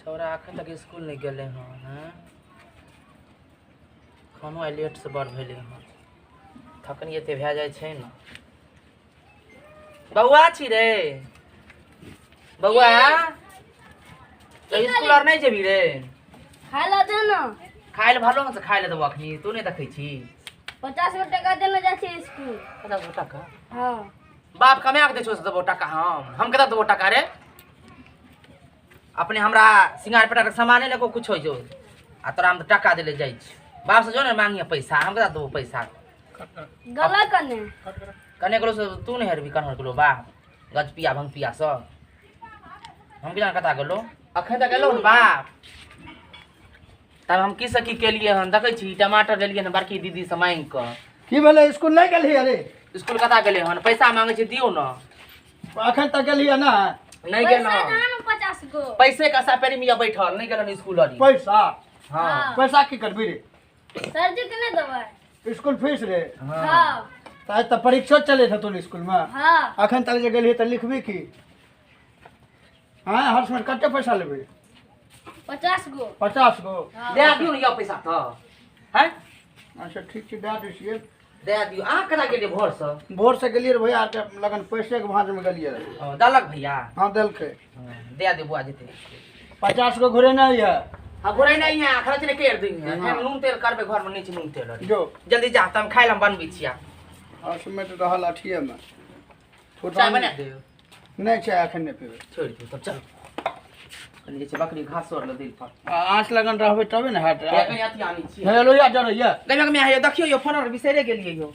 छौड़ा एखन तक इसकुल नहि गेलै हँ। हँ, खानो आइ लेटसँ बड़ भेलै हँ। थकनी एते भए जाइ छै ने। बौआ छी रे बौआ, तऽ इसकुल आर नहि जेबही रे? खाय लए दे ने। खाय लए भलो ने, खाय लए देबो अखनी। तू नहि देखै छी? 50 गो टका देने जाइ छै इसकुल। 50 गो टका? हँ। बाप कमा के दै छौ से देबो टका? हम कतऽ देबो टका रे? अपने हमरा सिंगार पेटार के सामाने ने को कुछ होइ छौ आ तोरा हम तऽ टका देले जाइ छी। बाप से जो ने मांगिए पैसा, हम कतऽ देबो पैसा? गला कने कने गेलो से तू नहि हेरबी कन्हर गेलो बा गजपिया भंगपिया सब। हम की जान कतऽ गेलो, अखन तक एलौ ने बाप। तब हम की से की केलियै हन देखै छी। टमाटर लेलियै हन बड़की दीदी से मांगि कऽ। की भेलै, स्कूल नहि गेलही? अरे स्कूल कतऽ गेलै हन? पैसा मांगै छै, दियौ ने। अखन तक गेलही ना? नहि गेल। पैसा दे ने 50 गो। पैसे के आशा पेरी मिया बैठल नहि गेलन स्कूल अरी। पैसा? हाँ। पैसा की करबी रे? सर जी के नहि देबै? स्कूल फीस रे? हाँ। तऽ आइ तऽ परीक्षो चलैत हेतौ स्कूल में। हाँ। अखन तक जे गेलही तऽ लिखबी की? हाँ, हर समय कते पैसा लेबै? 50 गो। 50 गो? दए दियौ ने यौ पैसा तऽ हैं। अच्छा ठीक छै, दए दै छियै। दए दियौ। अहाँ केना गेलियै भोरसँ? भोर से गेलियै रे भैया के लगन, पैसे के भाँज में गेलियै रहे। हँ, देलक भैया? हाँ, देलकै। हँ, दए दियौ बौआ जेतै। 50 गो घुरे नहि यऽ। हाँ, घुरै नहि है, खर्च नहि कर दी है। हम नून तेल करबै, घर में नहि छै नून तेल। जो जल्दी जा तब खाय लए हम बनबै छियै। हर समय तऽ रहल अथिए में। चाय बना दियौ। नहि छै, एखन नहि पीबै। छोड़ि दियौ तब, चलू कनि जे छै बकरी घास सर लए दिल पर। आ आँच लगन रहबै तबे ने हैत। कनि अथी आनै छियै। हे लोहिया जरैया। गमे गमे हे, देखियौ यौ, फोन आर बिसैरे गेलियै यौ।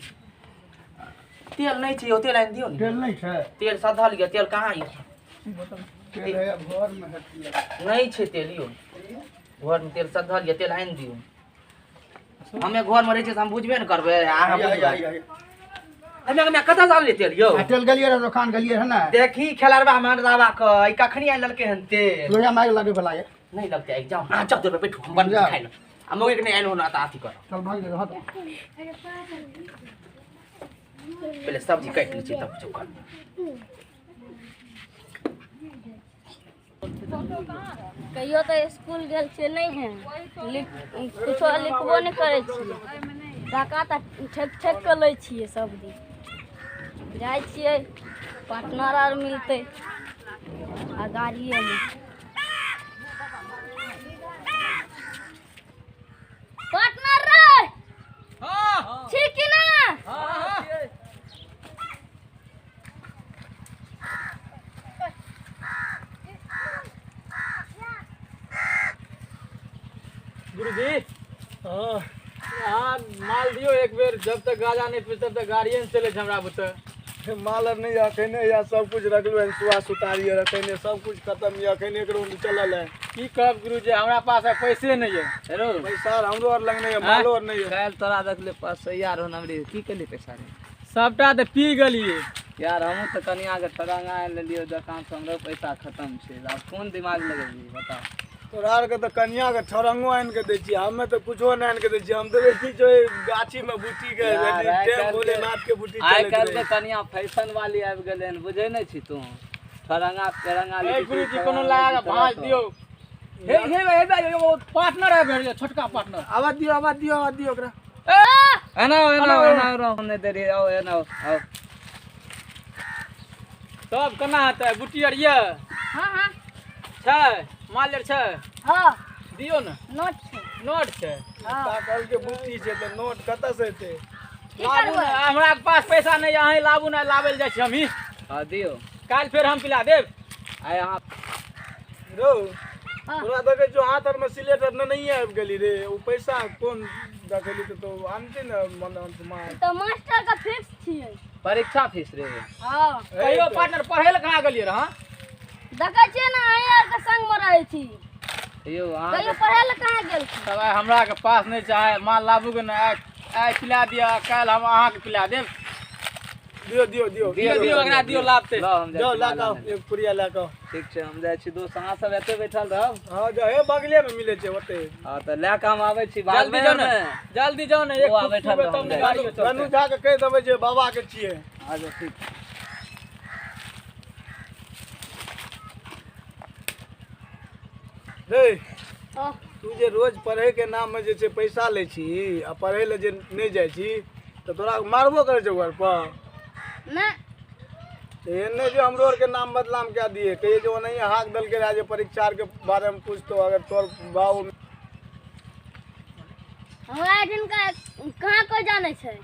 तेल नहि छै यौ, तेल आनि दियौ ने। तेल नहि छै? तेल सधल यऽ, तेल कहाँ यऽ? तेल है घरमे हैत। नहि छै तेल यौ घरमे, तेल सधल यऽ, तेल आनि दियौ। हमे घरमे रहै छियै तऽ हम बुझबे ने करबै, अहाँ बुझबै। हमे गमे कतऽ से आनलियै तेल यौ? आ तेल गेलियै रहै दोकान, गेलियै रहै ने। देखी खेलरबा मर्दाबा के, ई कखनी आनि लेलकै हन तेल? लोहिया मारि लगे बला यऽ। नहि लगतै आगि, जाउ अहाँ, चल बैठू, हम बनबै छी खाइ लए। आ मौगी के नहि आयल हो ने तऽ अथी करब। चल भागि रहत। पहिले सब्जी काटि लै छियै तब किछो करबै। कहियो तऽ इसकुल गेल छियै नहि है, लिख कुछो लिखबो नहि करै छियै। टाका तऽ ठकि ठकि कऽ लै छियै सब दिन। जाइ छियै, पार्टनर आर मिलतै आ गाड़िएमे। पार्टनर रे, छी कि ना? गुरुजी, हाँ, अहाँ माल दियौ एक बेर। जब तक गाजा नहि पी तब तक गाड़िए नहि चलै छै हमरा बुते। माल आर नहि यऽ अखन, या सब कुछ रखलहुँ हन, सुआ सुतारी आर अखन सब कुछ खतम यऽ, अखन एक राउंड चलल है। की कहब गुरुजी, हमरा पास आइ पैसे नहि यऽ। हेलो, पैसा आर हमरो आर लग नहि यऽ, मालो आर नहि यऽ। काल्हि तोरा देखले 500 रहौ नमरी, की केली पैसा रे? सबटा तऽ पी गेलियै। यार, हमहूँ तऽ कनियाके ठरंगा आनि लेलियै दोकान से, हमरो पैसा खतम छै। आब कोन दिमाग लगेबही बताउ? तोरा आरके तऽ कनियाके ठरंगो आनि कऽ दै छियै, हमे तऽ कुछो नहि आनि कऽ दै छियै। हम तऽ बेसी छै गाछीमे बूटीके यार, आइ टाइम काल्हि भोलेनाथके बूटी आइ चलैत काल्हिके रहै। कनिया फैशन वाली आबि गेलै हन, बुझै नहि छी तू? ठरंगा पेरंगा ए गुरुजी, कोनो लगा कऽ भाँज दियौ। हे हे हे, एगो पार्टनर आबि गेल, छोटका पार्टनर। आवाज दियौ, आवाज दियौ, आवाज दियौ ओकरा। एना आओ, एना आओ, एना आओ, नहि देरी, आओ एना आओ, आओ। तब केना हेतै? बूटी आर यऽ? हाँ हाँ। छै माल आर छै? हाँ। दियौ ने। नोट छै। नोट छै? हाँ। कहलकै बूटी छै तऽ नोट कतऽ से एतै? की लाबू ने। करबै? हमरा पास पैसा नहि यऽ, अहीं लाबू ने, लाबै लए जाइ छी हमही। हँ, दियौ। काल्हि फेर हम पिला देब। आइ अहाँ रौ। हाँ। तोरा देखै छियौ हाथ आरमे सिलेट आर नहिये आबि गेली रे। ओ पैसा कोन देखैली तऽ तो आनतै ने मन माल। तऽ मास्टर के फिक्स छियै। परीक्षा फीस रे? हाँ। कहियो पार्टनर, पढ़ै लए कहाँ गेलियै रहऽ? देखै छियै ने, अहीं आरके संगमे रहै छी। यौ अहाँ कहियो पढ़ै लए कहाँ गेल छी? तब आइ हमरा के पास नहि छै माल, लाबू के ने। आइ आइ पिला दिअ, काल्हि हम अहाँके पिला देब। दियौ दियौ दियौ। दियौ दियौ, एकरा दियौ, लाबतै। लऽ, हम जाइ जाउ छी लए माल कऽ आउ, आनै लए। एक पुड़िया लए कऽ आउ। ठीक छै, हम जाइ छी दोस्त, अहाँ सब एते बैठल रहब। हँ, जाउ, हे बगलेमे मिलै छै ओते। हँ, तऽ लए कऽ हम आबै छी। जल्दी भागबै जाउ ने, ने। जल्दी जाउ ने, एक बौआ फूट बैठल पीबै रहू, तब ने हम गाड़ियो गन्नू चलतै। झा के कहि देबै जे बाबा के छियै। अच्छा ठीक। रे हाँ। तू जे रोज पढ़े के नाम में जे छै पैसा लै छी आ पढ़े लए जे नहि जाइ छी तऽ तोरा मारबो करै छौ घर पर? नहि। तऽ एहन नहि जे हमरो आरके नाम बदनाम कए दिए, कहिए जे ओनाहिए हाक देलकै रहए जे परीक्षा आरके बारेमे पूछतो अगर तोर बाबू। हमरा एहिठाम कहाँ कोइ जानै छै?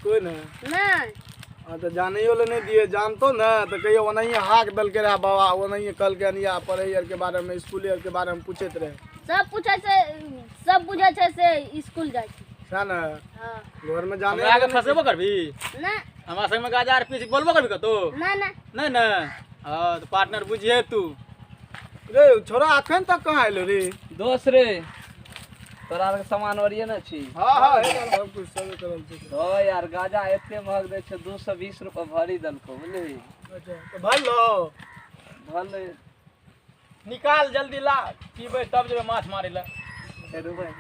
कोइ नहि? नहि। हाँ, तऽ जानैयो लए नहि दिए, जानतो ने तऽ कहियो ओनाहिए हाक देलकै रहए बाबा, ओनाहिए कहलकै हन या पढ़ै आरके बारेमे, इसकुले आरके बारेमे पूछैत रहै। सब पूछै छै, सब बुझै छै से इसकुल जाइ छै। सएह ने? हाँ। घरमे जानै। हमरा के फसेबो करबी? नहि। हमरा संगमे गाजा आर पी बोलबो करबी कतौ? नहि नहि। नहि ने? हाँ, तऽ पार्टनर बुझिहे तू। रे छोरा, अखन तक कहाँ एलो रे? दोस्त रे, तोरा आरके सामान ओरिये ने छी? हाँ हाँ, हे सब कुछ सब करल छै। तो यार गाजा एते महग दै छै, 220 रुपआ भरी देलको, बुझली? अच्छा, तऽ भरलो? भले। निकाल जल्दी, ला पीबै तब जेबै माछ मारै लए। रुबै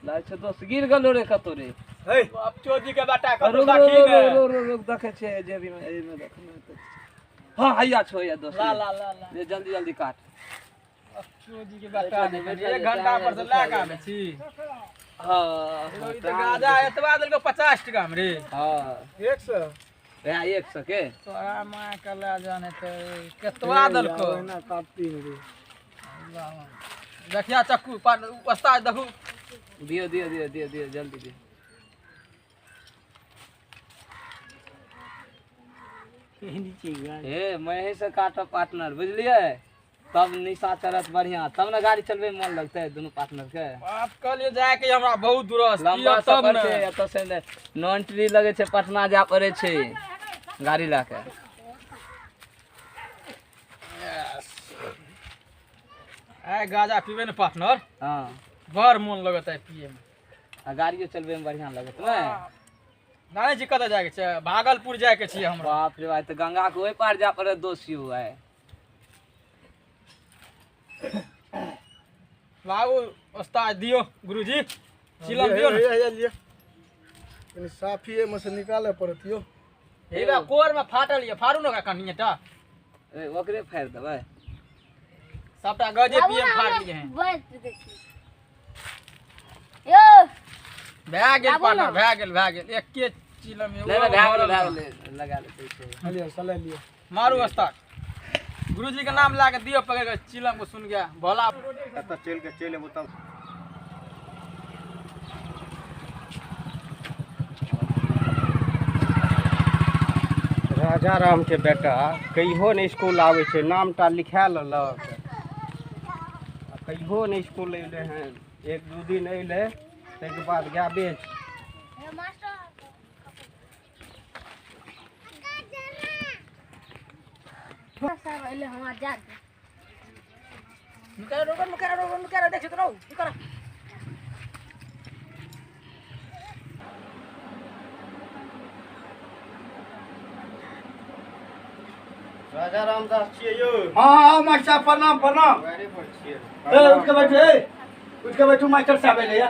लागै छै दोस्त, गिर गेलो रे कतौ रे। हे अब चोजी के बेटा कतौ रुक देखी रुक ने। रुक रुक रुक, देखै छियै जेबी में, एहिमे देख ने तऽ। हाँ, हैया छौ, हैया दोस्त। ला ला ला ला। ये जल्दी जल्दी काट। चोजी के बेटा, एक घंटा पर से लए के आबै छी। हाँ। ई तऽ गाजा एतबा देलको 50 टका मे रे। हाँ। 100। वएह 100 के। तोरा माँ के लए जाने तऽ केतबा देलको। ओहिना काटती रे। देखिया चक्कू उस्ताद देखू। दियो दियो दियो दियो दियो, जल्दी दियो। हे, मैं से काटब पार्टनर, बुझलियै? तब निशा चढ़त बढ़िया, तब ने गाड़ी चलबै में मन लगतै दुनू पार्टनर के। बात कहलियै जाके हमरा बहुत दूर लंबा तब सफर ने छै, एतऽ से नॉन ट्री लगै छै, पटना जाय पड़ै छै गाड़ी लए के। आइ गाजा पीबै ने पार्टनर? हाँ। बड़ मोन लगत आइ पिए में। आ गाड़ियो चलबै में बढ़िया लगत ने। जानै छी कतऽ जायके छै? भागलपुर जायके छियै हमरा। बाप रे, भाई तऽ गंगा के ओहि पार जाय पड़त दोस्त यौ आइ। बाबू उस्ताद दियो, गुरुजी चिलम दियो ने। हे लिअ, कनि साफी एहिमे से निकालऽ पड़त यौ। हेबे कोर में फाटल ये, फाड़ू ने ओकरा कनिये टा। ए, ओकरे फाड़ि देबै। सबटा गजे आबू पिए ने, में फाड़ हमे लिए हैं। बाँटि दै छी यौ। भए गेल। आबू पार्टनर ने। भए गेल, भए गेल, एके चिलम नहि नहि, भए गेलै, भए गेलै, लगा लेतै छै। लिअ, सलाइ लिअ। मारू उस्ताद, गुरुजी के नाम ला के दियो, पकड़ के चिलम को सुन गया भोला। एतऽ चलि कऽ चलि एबो तब। राजा राम के बेटा कहियो नहि इसकुल आबै छै, नाम टा लिखा लेलक आ कहियो नहि इसकुल अयलै हन। एक दू दिन अयलै, ताहिके बाद गायबे छै। हे मास्टर। सब अइले, हमरा जा दे। निकाल रोकन, निकाल रोकन, निकाल, देख तो रहो, निकाल। राजा रामदास छियै यौ? हाँ हाँ, मास्टर साहब, प्रणाम प्रणाम। दुआरे पर छियै। ए, उठ के बैठू, ए उठ के बैठू, मास्टर साहब एलै या।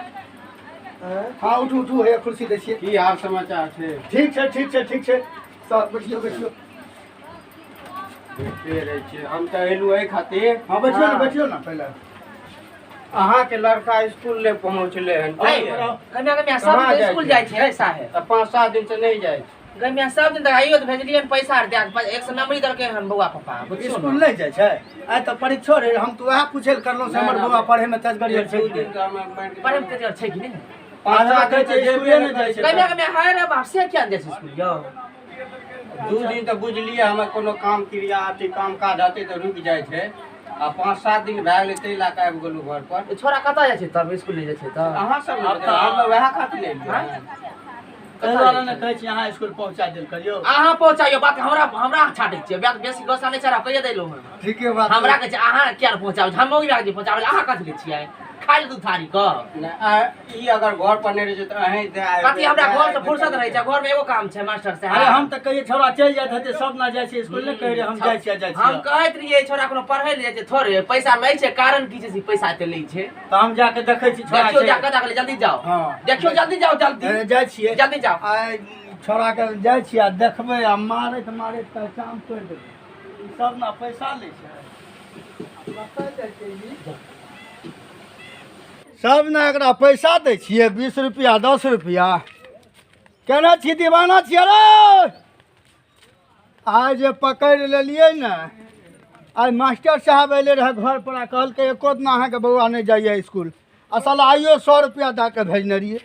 हाँ, उठू उठू, हे कुर्सी दै छियै। की हाल समाचार छै? ठीक छै, ठीक छै, ठीक छै सर, बैठियौ बैठियौ। बैठले रहै छियै। हम तऽ एलहुँ एहि खातिर। हाँ, बैठियौ ने, बैठियौ ने पहिले। अहाँके लड़का इसकुल नहि पहुँचलै हन। गम्या गम्या सब कहाँ दिन जाइ स्कूल छै? जाइ छै है साहेब। तऽ 5-7 दिन से नहि जाइ छै। गम्या सब दिन तक आइयो तऽ भेजलियै हन पैसा आर दए के, 100 नंबरी देलकै हन बौआ पापा, बुझियौ इसकुल ने। नहि जाइ छै? आइ तऽ परीक्षो रहै, हम तऽ वएह पूछै लए करलहुँ से हमर बौआ पढ़ैमे तेजगरियल छै दू कि दिन नहि। तऽ हमरा मानि पढ़ै मे तेजगर छै कि नहि? 5-7 दिन कहै छै तऽ इसकुले नहि जाइ छै। गम्या गम्या हाय रे बाप, से किया नहि जाइ छै स्कूल यौ? 2 दिन तऽ बुझलियै हमर कोनो काम क्रिया अथी काम काज हेतै तऽ रुकि जाइ छै आ 5-7 दिन भए गेलै, ताहि लए कऽ आबि गेलहुँ घर पर। ई छोरा कतऽ जाइ छै तब, स्कूल नहि जाइ छै तऽ? अहाँ सब ने बतेबै, हम तऽ वएह खातिर एलियै हन। ताहि दुआरे ने कहै छी अहाँ इसकुल पहुँचा देल करियौ। अहाँ पहुँचाइयो बात, हमरा हमरा छाटै छियै बात, बेसी गोसा नहि चढ़ाउ, कहिया देलहुँ हम? ठीके बात। हमरा कहै छै अहाँ किया नहि पहुँचाबै छी? हम मौगी पहुँचाबै, अहाँ कथी लै छियै? खाइ लए दू थारी कऽ। नहि, ई अगर घर पर नहि रहै छै तऽ अहीं दए आयबै। कथी हमरा दए घर से आयबै। फुर्सत रहै छै? घर मे एगो काम छै मास्टर साहब। अरे, हम तऽ कहियै छोड़ा चलि जाइत हेतै, सब ना जाइ छै इसकुल, नहि कहै रहे हम जाइ छियै, जाइ हम छियै। कहैत रहियै छोरा कोनो पढ़ै लए जाइ छै थोड़े, पैसा लै छै, कारण की छै से पैसा एते लै छै? तऽ हम जाके देखै छी छोड़ा देखियौ छै। जा कऽ जल्दी जाओ। हाँ। देखियौ, जल्दी जाओ, जल्दी। ए, जाइ छियै। जल्दी जाओ। आइ छोड़ाके जाइ छियै आ देखबै आ मारैत मारैत पहचान तोड़ि देबै। ई सब ना पैसा लै छै। सब ने एकरा पैसा दै छियै 20 रुपया 10 रुपया। केना छी दीवाना छियै रे। आइ जे पकड़ि लेलियै ने, आइ मास्टर साहब अयलै रहए घर पर आ कहलकै एको दिना अहाँके बौआ नहि जाइए इसकुल। असल आइयो 100 रुपया दऽ कऽ भेजने रहियै।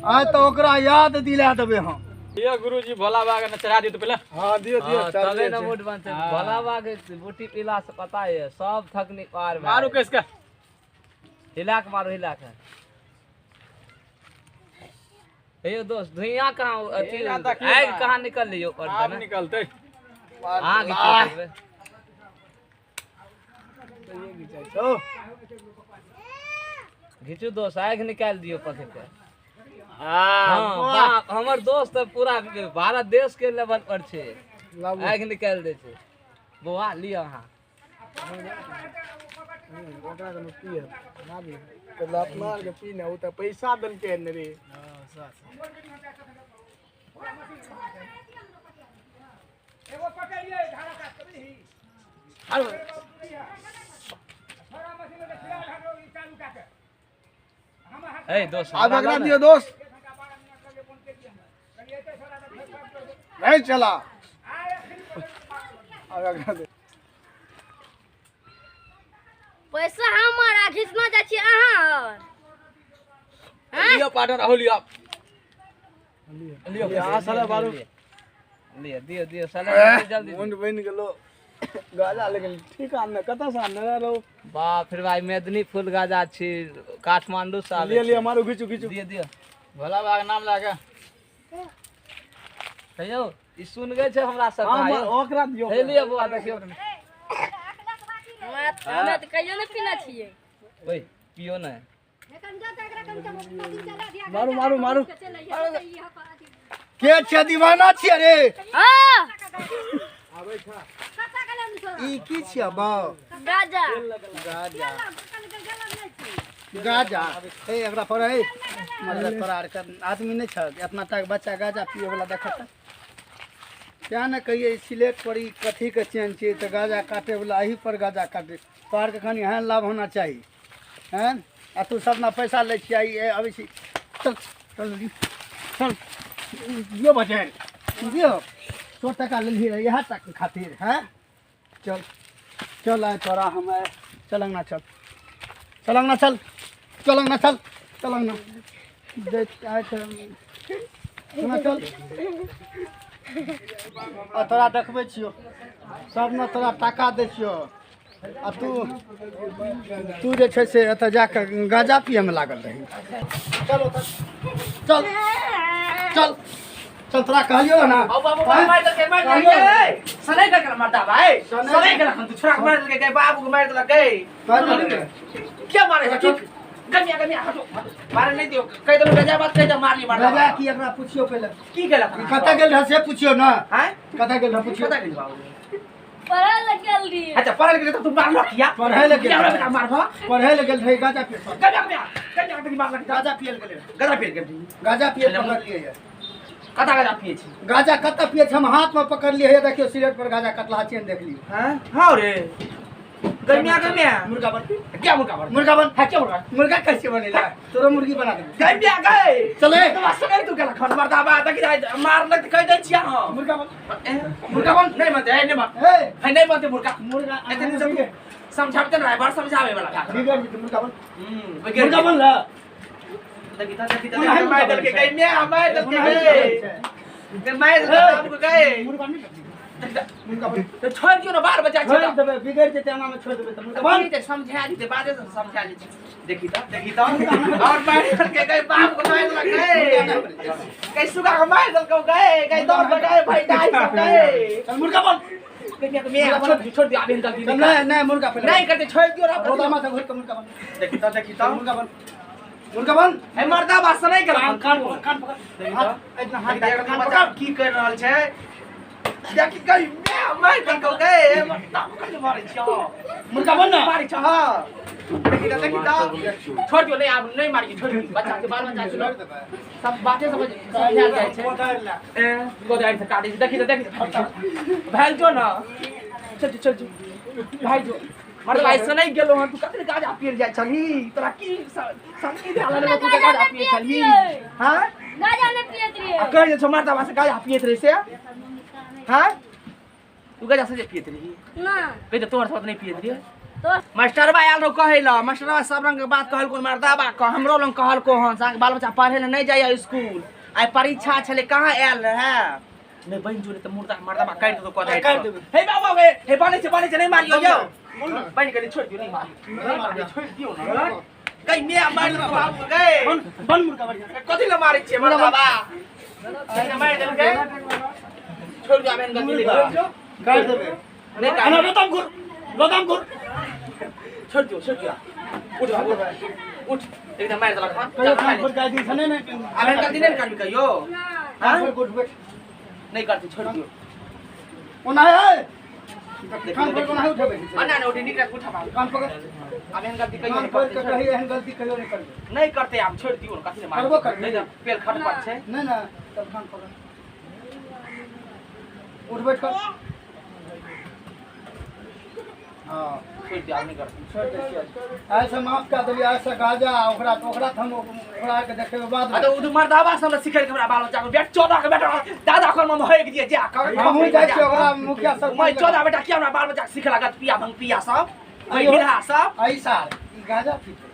आइ तऽ ओकरा याद दिला देबै हम। दियौ गुरुजी भोला बाबा के चढ़ा दियौ तऽ पहिले। हां दियौ दियौ तबे ने मूड बनतै। भोला बाबा के बूटी पीला से पता है सब थकनी पार भए। मारू केस के हिला के मारू हिला के। हे दोस्त धुइयां कहाँ अथी आग कहाँ निकल लियो पर आब निकलतै। आग निकलतै। घिचू दोस्त आग निकाल दियो पकड़ के। हाँ बाप हमर दोस्त पूरा भारत देश के लेवल पर छे आग निकाल दे छे। बौआ लियो अहाँ पैसा देलकै ने रे। दोस्त आब एकरा दियौ दोस्त। नहीं चला आब एकरा दे। पैसा हमर आ घिचना जाइ छी अहाँ। लियो पार्टनर आहो लियो लियो आ साला बारू लियो दियो दियो साला जल्दी मुंड बन गेलो गाजा। लेकिन ठीक आन कतऽ से आनने रहो? बाप रे भाई मेदनी फूल गाजा छी काठमांडू से आबै। लियो लियो मारू घिचू घिचू दियो दियो भोला बाबा के नाम लए के। हेयौ ई सुन गए छै हमरा सब। हां ओकरा दियो। हे लियो बौआ देखियो। हमे तऽ कहियो नहि पीने छियै। ओए पियो ने। मारू मारू मारू। के छै दीवाना छियै रे? हां ई की छियै बाउ? गाजा। गाजा गाजा। हे एकरा पर हे मतलब तोरा आर के आदमी नहि छ एतना टाक बच्चा गाजा पिए वाला देखत। क्या ने कहिए सिलेट पर ई कथी के चेन छियै तऽ गाजा काटे वाला एही पर गाजा काटे। तोहर के कनि एहन लाभ होना चाही हैं। आ तू सब ना पैसा लै छियै ई अबै छी। चल चल चल दियो बचैन दियो 100 टका लेलियै रहे इएह तक खातिर हैं। चल चल आइ तोरा हम चल अंगना चल चल अंगना चल चल अंगना चल चल अंगना देख आइ तऽ अंगना चल। आ तोरा देखबै छियौ सब ने तोरा टाका दै छियौ आ तू तू जे छै से एतऽ जाकऽ गाजा पियैमे लागल रही। चल चल चल चल तोरा कहलियौ ना। बाबू मार देलकै मार देलकै सनै के मरदा भाई सनै के तू छोरा के मार देलकै बाबू के मार देलकै। क्या मारे है? गमिया गमिया हटो मारे नहीं दियो। कह देलौ गजा बात कह दे मारली मार गजा की एकरा पुछियो पहिले की गेलक कतऽ गेल रह से पुछियो ना। हां कतऽ गेल रह पुछियो। कतऽ गेल बाबू? पढ़ै लए गेल रही। अच्छा पढ़ै लए गेल त तू मारलक किया? पढ़ै लए गेल हमरा बेटा मारबह? पढ़ै लए गेल रही गाजा पिए। गजा गमिया गजा के मारलक गाजा पिए गेल रही। गाजा पिए गेल रही। गाजा पिए पकड़लियै। कतऽ गाजा पिए छी? गाजा कतऽ पिए छी? हम हाथ में पकड़लियै हे देखियो सिगरेट पर गाजा कटला चेन देख लियो। हां हां रे गमिया गमिया मुर्गा बन। क्या मुर्गा बन? मुर्गा बन। हां क्या मुर्गा? मुर्गा कैसे बनेला? तोरो मुर्गी बना देबो। गमिया गए चले तो सनै तू गेल खन मरदा बा देखि मारलक त कह दै छिया हम। मुर्गा बन मुर्गा बन नहीं बनते नहीं बन ए है नहीं बनते मुर्गा मुर्गा एतने सब समझाबते न बार समझावे वाला बिगड़ जेतै। मुर्गा बन मुर्गा बन ला देखि त देखि त मार देलकै गमिया मार देलकै गए मार देलकै बाबू गए। मुर्गा नहीं मुर्गा बन तो छोड़ दियो ना बार बच्चा छोड़ देबै बिगड़ जेतै एना में छोड़ देबै त मुर्गा बन। समझा दीते बादे से समझा ली। देखी त देखी त और मार देलकै गए बाप को मार देलकै गए सुगा को मार देलकै गए गए दौड़ गए भाई दाई सब गए। चल मुर्गा बन। गमिया गमिया छोड़ दियो आबे जल्दी नहीं नहीं मुर्गा नहीं करते छोड़ दियो ना रोदा माथा घोर के मुर्गा बन। देखी त देखी त मुर्गा बन मुर्गा बन। हे मर्दा बात नहीं कर कान कान कान पकड़ हाथ इतना हाथ कान पकड़ की कर रहल छै देखी गई मैं मार देलकै गए मर्दा पकड़ मारै छियो मुर्गा बन ना मारै छ। हां देखी त देखी त छोड़ दियो नहीं आब नहीं मारी छोड़ दियो बच्चा के बाल बच्चा के सब बातें समझ समझायल जाइ छै। ए कोदारि से काटै छै। देखी त देखी भाई जो ना चल चल चल भाई जो मर्द भाई सुनै गेलो हन, तू कते गाजा पियल जाइ छलही? तोरा की संगी धरा लेने तू गाजा पियै छलही? हां, गाजा नहि पियैत रहियै। आ कहि जे छौ मर्दबा से गाजा पियैत रही से? हां, तू गाजा से जे पियैत रही? ना। कहि जे तोहर सब नहि पियैत रही। तो मास्टरबा आयल रहो कहै लए, मास्टरबा सब रंग के बात कहलको, मर्दाबा कह हमरो लग कहलको हन, अहाँके बाल बच्चा पढ़े लए नहि जाइए स्कूल, आइ परीक्षा छलै कहाँ आयल रहए? नहि बनि जो, नहि तऽ मुर्दा मर्दाबा काटि देतौ। कह काटि देबै। हे बाबा हे, हे बनै छै, बनै छै, नहि मारियौ यौ, बनि गेलै, छोड़ि दियौ, नहि मारियौ, नहि मारियौ, छोड़ि दियौ ने। गई मे मारि देलको बाबू गई। बन मुर्गा बढ़िया। कथी लए मारै छियै मर्दाबा? मारि देलकै, छोड़ि दियौ, आब एहन गलती नहि करब। काटि देबै। नहि एना काटब। रोदम घुर, रोदम घुर। छोड़ि दियौ, छोड़ि दियौ, उठ बाबू उठ, एकदम मारि देलक हन। कहियो चल, खा कान ले। पर गाय दी छने नहि। आब एहन गलती नहि ने करबी कहियो? कान पर उठ बैठ। नहि करती, छोड़ि दियौ। ओना है कान पर कोना उठेबै? अन्ना ने उठी, निकल, उठा बाबू। कान पकड़। आब एहन गलती कहियो कान नहि पकड़ करतै। के कही एहन गलती कहियो नहि करबै। नहि करतै, आब छोड़ि दियौ ने, कथी ले मारबै? करबो करबै। नहि तऽ पेल खटपट छै। नहि ने, चल कान पकड़, उठ बैठ कर। हाँ, छोड़ि दियौ, आब नहि करतै। छोड़ि दै छियै, आइ से माफ कए देलियै। आइ से गाजा ओकरा ओकरा तऽ हम ओकरा के देखेबै बाद आ तऽ ओ मर्दाबा सब ने सिखेलकै हमरा बाल बच्चा के। बेट 14 के बेटा दादा कोन में हक दिए जा कर। हमहूँ जाइ छियै ओकरा मुखिया सब। मैं 14 बेटा किया हमरा बाल बच्चा के सिखेला गत पिया भंग पिया सब भिड़ा सब? एहि साल ई गाजा पीतै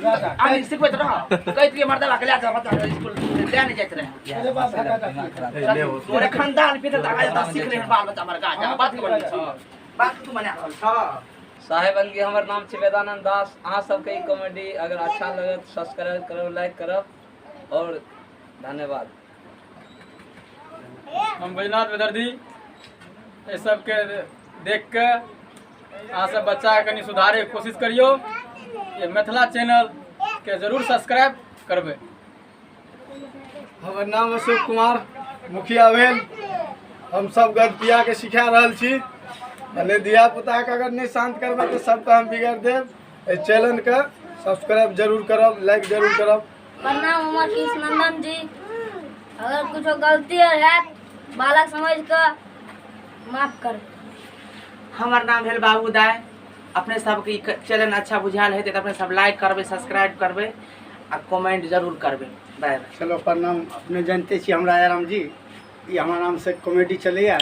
गाजा। आदमी सिखबैत रह, कहैत रहियै मर्दाबा के लए जा बच्चा के स्कूल लए नहि जाइत रहै। अरे बाप, गाजा पीतै। तोरे खानदान पीते तऽ गाजा सीख रहे बाल बच्चा हमर गाजा। बात के बनी छ, बात तू मना रहल छ। साहेब अंगी, हमर नाम छै वेदानंद दास। अहाँ सबके ई कॉमेडी अगर अच्छा लगत, सब्सक्राइब करब, लाइक करब और धन्यवाद। हम बैजनाथ बेदर्दी। एहि सबके देख के अहाँ सब बच्चाके कनि सुधारैके कोशिश करियौ। ये मिथिला चैनलके जरूर सब्सक्राइब करबै। हमर नाम अशोक कुमार मुखिया भेल। हम सब गद पिया के सिखा रहल छी आ नहि धिया पुताके अगर नहि शान्त करबै तऽ सबके हम बिगाड़ि देब। एहि चैनलके सब्सक्राइब जरूर करब, लाइक जरूर करब। प्रणाम, हमर कृष्णनंदन जी। अगर कुछो गलती आर हैत, बालक समझ कऽ माफ कर। हमर नाम भेल बाबू दाय। अपने सबके ई चैनल अच्छा बुझायल हेतै तऽ अपने सब लाइक करबै, सब्सक्राइब करबै आ कमेंट जरूर करबै। Bye bye. चलो प्रणाम। अपने जानते छी हमरा आराम जी, ई हमरा नामसँ कॉमेडी चलैए।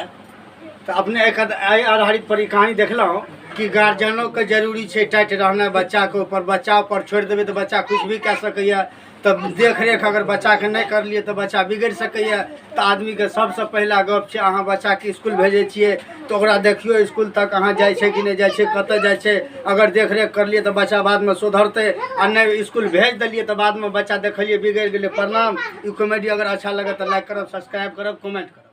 तऽ अपने एक एहि आधारित पर ई कहानी देखलहुँ कि गार्जियनोके जरूरी छै टाइट रहनाइ बच्चाके ऊपर। बच्चा ऊपर छोड़ि देबै तऽ बच्चा किछु भी कए सकैए। तऽ देखरेख अगर बच्चाके नहि करलियै तऽ बच्चा बिगड़ि सकैए। तऽ आदमीके सबसँ पहिला गप छै, अहाँ बच्चाके इसकुल भेजै छियै तऽ ओकरा देखियौ इसकुल तक अहाँ जाइ छै कि नहि जाइ छै, कतऽ जाइ छै। अगर देखरेख करलियै तऽ बच्चा बादमे सुधरतै आ नहि इसकुल भेज देलियै तऽ बादमे बच्चा देखलियै बिगड़ि गेलै। प्रणाम। ई कॉमेडी अगर अच्छा लगत तऽ लाइक करब, सब्सक्राइब करब, कमेंट करब।